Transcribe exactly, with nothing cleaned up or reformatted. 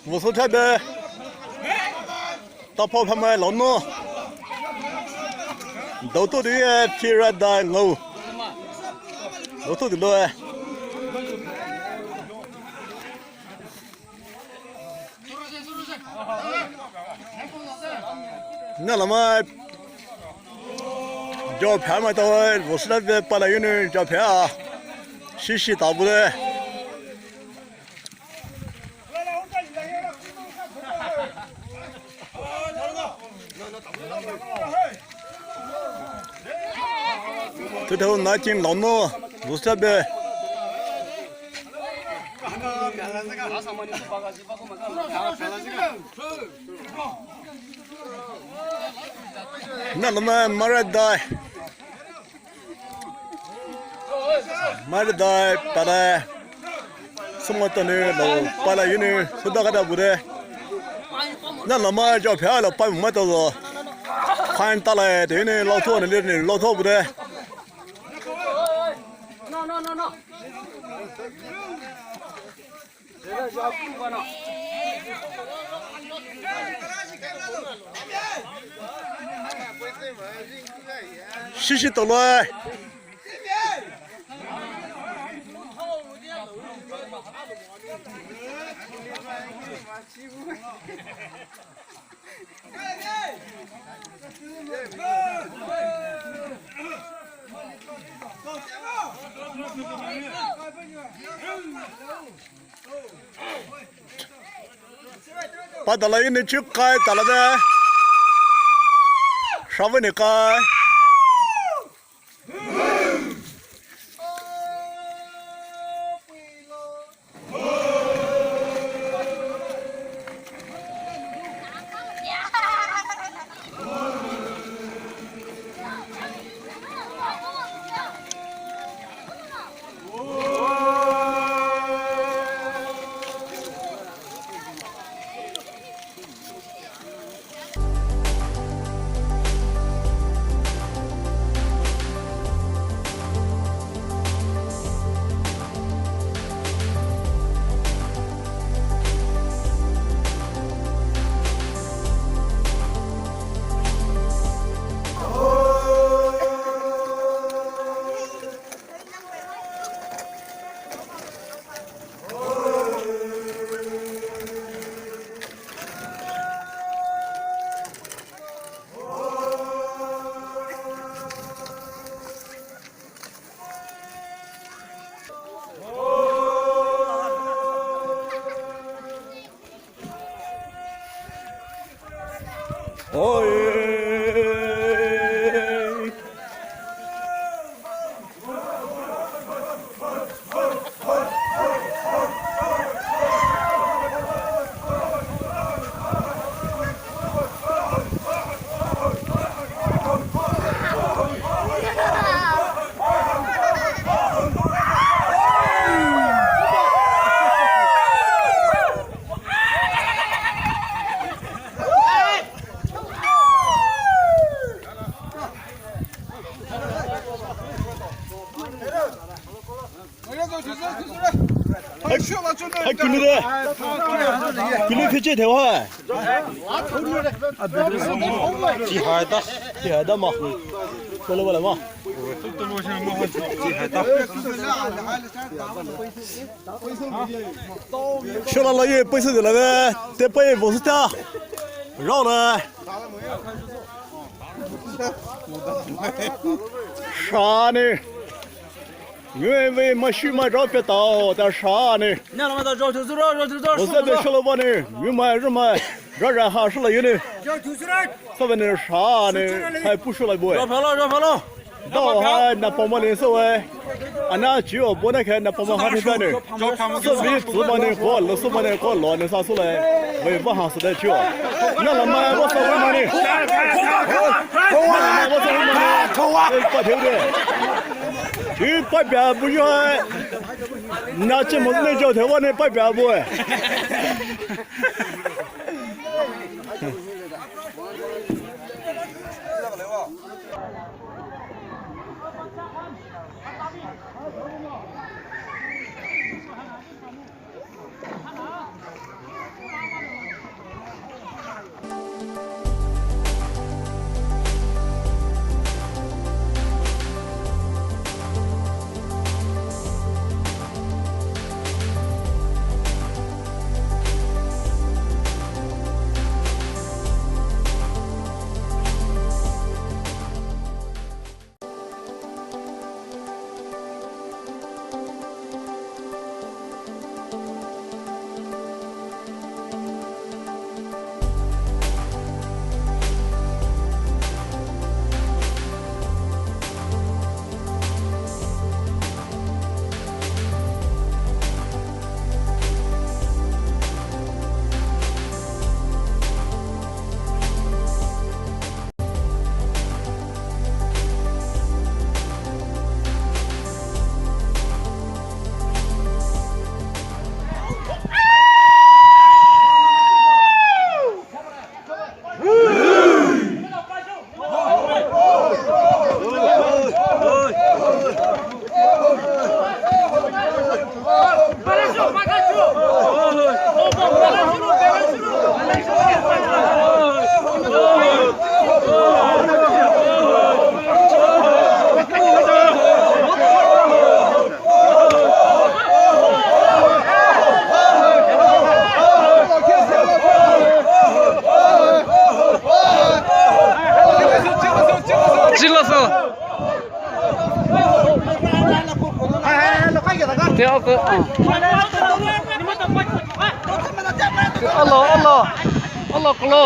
Vosü thabe. Tapao phamai laonou. Daotu di e, phira dai ngau. Daotu di lo e. Nalamai. Jao phamai tao e, vosü thabe pala yunu jao pha. Shishi tabu de. Two thousand nineteen laonou, vosü thabe. Nalamai maradai. Maradai, pala. Sumotone lo, pala yunu, suda kada bude. Nalamai jao pha lo, pa mata lo. Khan tala, te yunu, lo tho ne, lo tho bude. Shishi tolo e. Pa tala yunu chu kai tala de. Shava ne kai. Oi. Ai, kini de. Kini fiche thewa. Chi hai ta. Chi hai ta ma. Bole bole ma. Chi hai ta. Shola la ye paisa de la de. Te pai vosü ta. Rao la. Shane. Ngue ve ma shu ma rao pe tao ta shane. Nya la ma ta rao tu su rao, rao tu su rao. Vosü be shola ba ne. Ngue ma rao ma. Rao rao ha shola yunu. Rao tu su rao. Sa ba ne shane. Hai pu shola boy. Rao pha lo, rao pha lo. Dao hai na pama le so e. Ana chiu bo na khe na pama ha ni ta ne. Sü bi sü ma ne ko, lo sü ma ne ko, lo ne sa sü le. Wei ba ha sü de chiu. Nalamai ba sa ma ne. Nalamai ba sa ma ne. Ei, pa theu de. Chi pa bia bu yo hai. 那这么那叫台湾的拜表不哎？Chilo so. Te ako, ah. Alo, alo. Alo, kalo.